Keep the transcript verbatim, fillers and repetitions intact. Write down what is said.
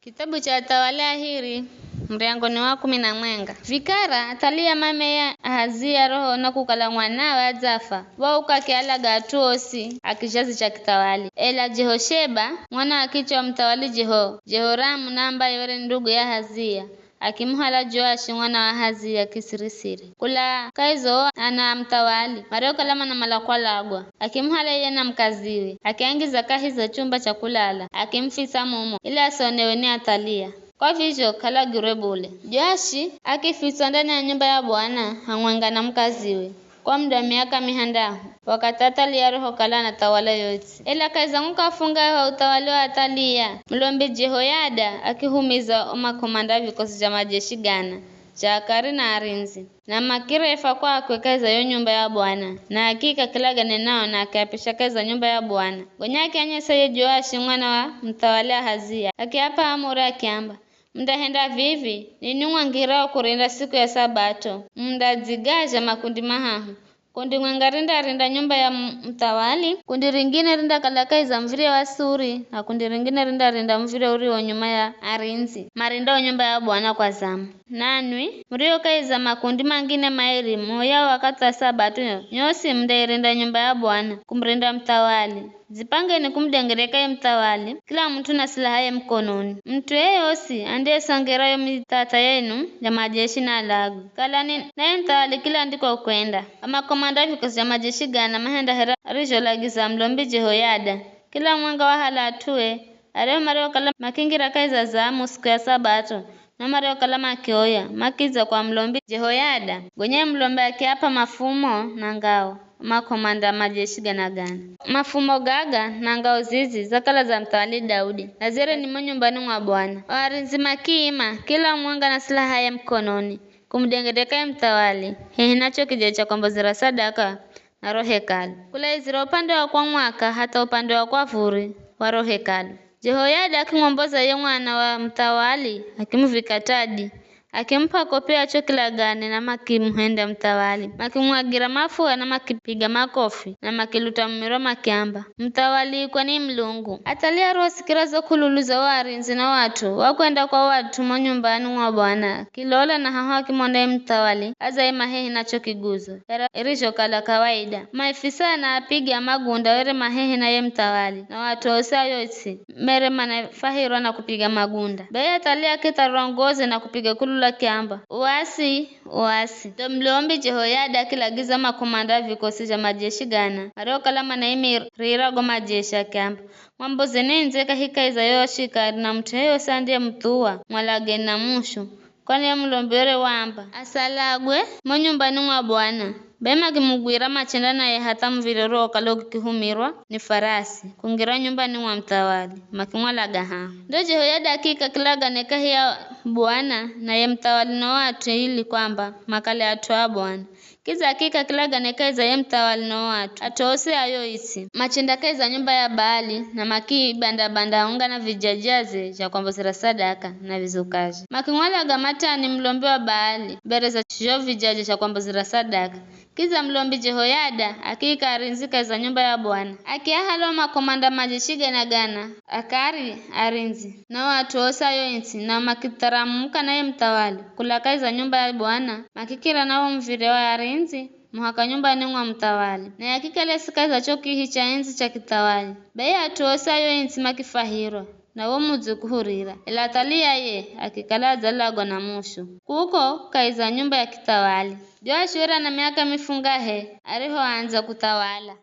Kitabu cha Athawali Ahiri, muryango ni wa kumi na mwenga. Vikara, Athalia mameye Ahazia roho na kukala mwanawe adzafa, wauka akialaga at'u osi a kizhazi cha kithawali. Ela Jehosheba, mwana wa kiche wa muthawali Jeho-, Jehoramu, na ambaye were ni ndugu ya Ahazia, akimuhala Joashi mwana wa Ahazia kisirisiri. Kula kahi za o ana a muthawali, mariokala manamala kwalagwa, akimuhala iye na mukaziwe, akiangiza kahi za chumba cha kulala, akimufitsa mumo, ili asionewe ni Athalia. Kwa vizho, k'alagirwe bule. Joashi akifitswa ndani ya nyumba ya Bwana hamwenga na mukaziwe kwa muda wa miaka mihandahu, wakathi Athalia arihokala anathawala yo its'i. Ela kahi za mwaka wa fungahe wa uthawali wa Athalia, mulombi Jehoyada akihumiza o makomanda a vikosi zha majeshi gana, zha akari na arindzi, na makirefa kwakwe kahi za yo nyumba ya Bwana, na hakika kila ganenao na akiapisha kahi za nyumba ya Bwana. Gonya akianyesa ye Joashi mwana wa muthawali Ahazia, akiap'a amuri akiamba, "Mundahenda vivi, ninwi mwangirao kurinda siku ya Sabato, mundadzigazha makundi mahahu. Kundi mwenga rindarinda nyumba ya mu-, muthawali, kundi ringine rindakala kahi za muv̱irya wa suri, na kundi ringine rindarinda muv̱irya uriwo nyuma ya arindzi, marindao nyumba ya Bwana kwa zamu. Nanwi murio kahi za makundi mangine mairi, muuyao wakathi wa Sabato, nyosi mundairinda nyumba ya Bwana, kumurinda muthawali. Dzipangeni kumudengereka ye muthawali, kila mut'u na silahaye mukononi. Mut'u yeyosi andiyesongera yo mithatha yenu ya majeshi naalagwe. Kalani na ye muthawali kila ndiko ukwenda." Makomanda a vikosi zha majeshi gana mahenda here arizholagiza mulombi Jehoyada. Kila mumwenga wahala at'ue, aryahu mariokala makingira kahi za zamu siku ya Sabato, na mariokala makioya, makidza kwa mulombi Jehoyada. Gonya ye mulombi akiap'a mafumo na ngao makomanda a majeshi gana-gana. Mafumo gaga na ngao zizi zakala za muthawali Daudi, na ziere ni mo nyumbani mwa Bwana. O arindzi makiima, kila mumwenga na silahaye mukononi, kumudengereka ye muthawali, hehi na cho kija cha kwambozera sadaka na ro hekalu. Kulaizira upande wa kwa mwaka hatha upande wa kwa vuri wa ro hekalu. Jehoyada akimwomboza ye mwana wa muthawali, akimuvika tadi, akimup'a kope ya cho kilagane na makimuhenda muthawali. Makimwagira mafuha na makipiga makofi na makiluta mumiro makiamba, "Muthawali ikwe ni Mulungu." Athalia arihosikira zo k'ululu za o arindzi na o at'u, wakwenda kwa o at'u mo nyumbani mwa Bwana, akilola na haho akimona ye muthawali adzaima hehi na cho kiguzo, era irizhokala kawaida. Maifisa na apiga magunda were mahehi na ye muthawali, na o at'u osi a yo its'i mere manafwahirwa na kupiga magunda. Bai Athalia akitharura ngozi na kupiga k'ululu akiamba, "Uasi, uasi!" Ndo mulombi Jehoyada akilagiza makomanda a vikosi zha majeshi gana mariokala manaimirira go majeshi akiamba, "Mwambozeni ndze kahikahi za yo shikari na mut'u yeyosi andiyemuthuwa, mwalageni na mushu." Kwani ye mulombi were waamba, "Asalagwe mo nyumbani mwa Bwana." Bai makimugwira machenda naye hatha muv̱irya uriwokala ukihumirwa ni farasi, kungira nyumbani mwa muthawali, makimwalaga haho. Ndo Jehoyada akiika kilagane kahi ya Bwana na ye muthawali na o at'u ili kwamba makale at'u a Bwana. Kidza akiika kilagane kahi za ye muthawali na o at'u, at'u osi a yo its'i, machenda kahi za nyumba ya Baali na makiibanda-banda unga na vijajaze zha kwambozera sadaka na vizukazhe. Makimwalaga Matani mulombi wa Baali mbere za zho vijaje zha kwambozera sadaka. Kidza mulombi Jehoyada akiika arindzi kahi za nyumba ya Bwana. Akiahala o makomanda majeshi gana-gana, akari, arindzi, na o at'u osi a yo its'i, nao makitharamuka na ye muthawali kula kahi za nyumba ya Bwana, makikira na wo muv̱irya wa arindzi muhaka nyumbani mwa muthawali. Naye akikala si kahi za cho kihi cha endzi cha kithawali. Bai at'u osi a yo its'i makifwahirwa, na wo mudzi ukuhurira. Ela Athalia ye akikala adzalagwa na mushu kuko kahi za nyumba ya kithawali. Joashi were ana miaka mifungahe arihoandza kuthawala.